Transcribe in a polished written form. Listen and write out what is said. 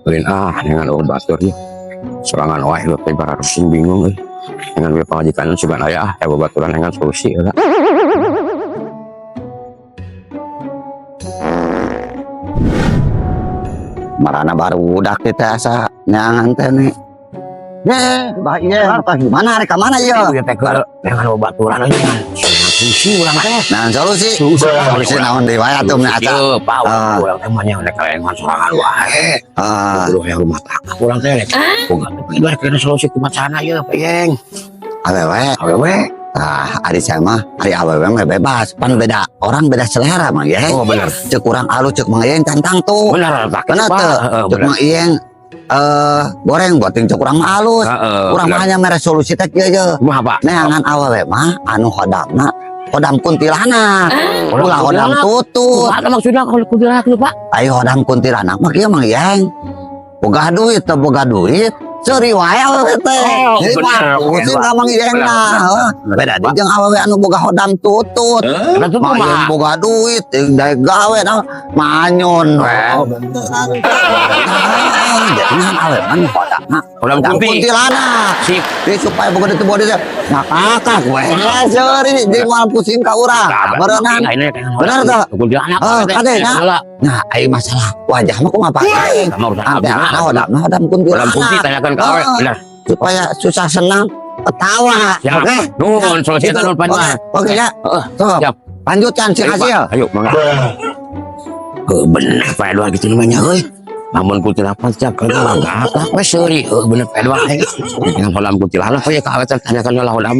Lain ah dengan orang batur nih. Sorangan wae lu teh bararusing bingung euy. Dengan we pamajikan sugan aya ah babaturan dengan solusi heula. Marana barudak kita asa nyangan teh nih. Ye, bah ieu apa gimana rek ka mana ieu? Ieu teh keur dengan babaturan aja. Solusi urang teh. Nah, solusi. Solusi. Solusi naon deui wae atuh nya asa. Ieu Pak, Ah. urang teh mah nya rek kalengan sorangan wae. Ah, Kudu hayang rumah tangga urang teh rek. Boga teh rek solusi kumaha carana ieu Pak Yeng. Awewe. Awewe. Ah, ari saya mah, ari awewe mah bebas. Pan beda orang beda selera mah ye. Oh bener. Cek urang alus, cek Mang Iyeng tantang tuh. Bener tak. Bener teu? Heeh, Cek bener. Mang Iyeng goreng buating cek urang mah alus. Heeh. Urang mah Bener. hanya mere solusi teh kieu ye. Kumaha Pak? Neangan awewe mah anu hodamna hodam kuntilanak. Ulah hodam tutut. Kumaha maksudna kalau kuntilanak lu Pak? Ayo hodam kuntilanak mah kieu Mang Iyeng. Boga duit teu boga duit, seuri wae awewe teh. Oh, Jadi bener. mah pusing ka Mang Iyeng Bener, nah. Heuh. Beda deui jeung awewe anu boga hodam tutut. Karena tuh Mang Iyeng kumaha? boga duit, jeung daek gawe nah manyun we. Oh, Nah, jadi ngan awewe mah nu hodamna Hodam hodam kunti. Kuntilanak. Sip. Jadi supaya boga duit boga duit ngakakak we. Seuri jeung moal pusing ka urang. Berenang. Bener teu? Kuntilanak. Oh, kade, nah. Nah, ai masalah wajah mah kumaha Pak? Sama urusan Sampai abdi mah. hodamna hodam Hodam kuntilanak. kunti tanyakan ke awewe. Oh. Bener. Supaya susah senang ketawa. Siap. Oke. Nuhun solusi Gitu. eta nuhun Pak. Oke, oke ya. Heeh. Sok. Siap. Lanjutkan si Ayo, Pak. hasil. Ayo, mangga. Heuh, bener Pak Edward gitu namanya euy. Lamun kuntilanak siap kana ngakak we seuri. Heuh, bener Pak Edward. Dengan hodam kuntilanak we ka awewe tanyakan lah hodamna.